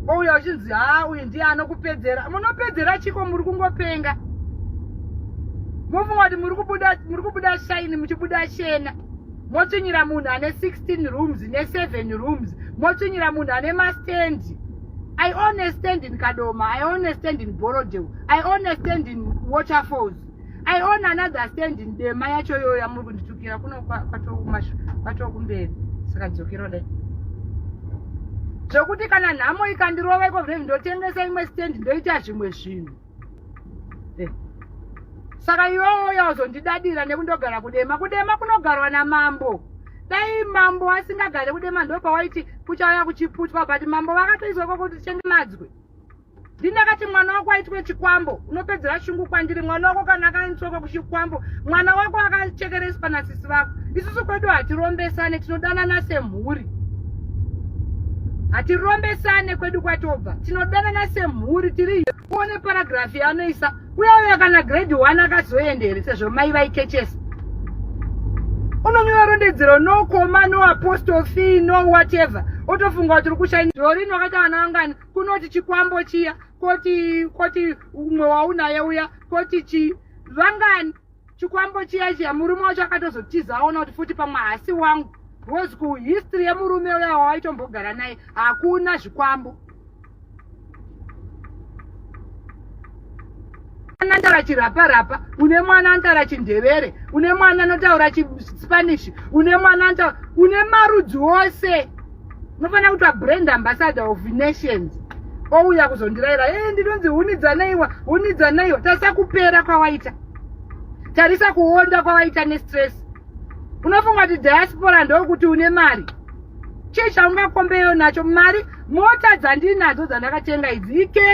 Ouya uchinzi haa uyu ndiye anokupedzera. Munopedzera chiko muri kungopenga. Mofunga kuti muri kubuda muri kubuda shine muchibuda shena. Motsvinyira munhu ane 16 rooms ne 7 rooms. Motsvinyira munhu ane mastand. I own a stand in Kadoma, I own a stand in Borrowdale, I own a stand in Waterfalls. I own another stand in Dema yacho iyoyo yamuri kunditukira kuno kwatokumberi saka dzokera dai zvekuti kana nhamo ikandirova iko vnei ndotengesa imwe stand ndoita zvimwe zvinhu eh. Saka iwewo uya uzondidadira nekundogara kudema kudema kunogarwa namambo dai mambo asingagare kudema ndopawaiti kuchauya kuchiputwa but mambo vakatoiswa ikoko kuti chengemadzwe ndindakati mwana wako aitwe chikwambo unopedzera shungu kwandiri mwana wako kana akaiswa kuchikwambo mwana wako akachekereswa nasisi vako isusu kwedu hatirombesane tinodanana semhuri hatirombesane kwedu kwatobva tinodanana semhuri tiri uone paragraph yaanoisa uya uya kana grade one akazoenda here sezvo mai vaikechesa unonyora rondedzero no koma no apostrophe no whatever otofunga kuti uri kushaini dorino wakaita vana vangani kunoti chikwambo chiya koti koti umwe waunaye uya koti chi vangani chikwambo chiya chiya murume wacho akatozotiza aona kuti futi pamwe haasi wangu because kuhistory yemurume uya wawaitombogara naye hakuna zvikwambo anotaura chiraparapa une mwana anotaura chindevere une mwana anotaura chispanish une mwana anotaura une marudzi ose unofanira kuitwa brand ambassador of nations ouya kuzondiraira e ndinonzi hunidzanaiwa hunidzanaiwa tarisa kupera kwawaita tarisa kuonda kwawaita nestress unofunga kuti diaspora ndokuti une mari chii chaungakombeyo nacho mari mota dzandinadzo dzandakatenga idzi ike.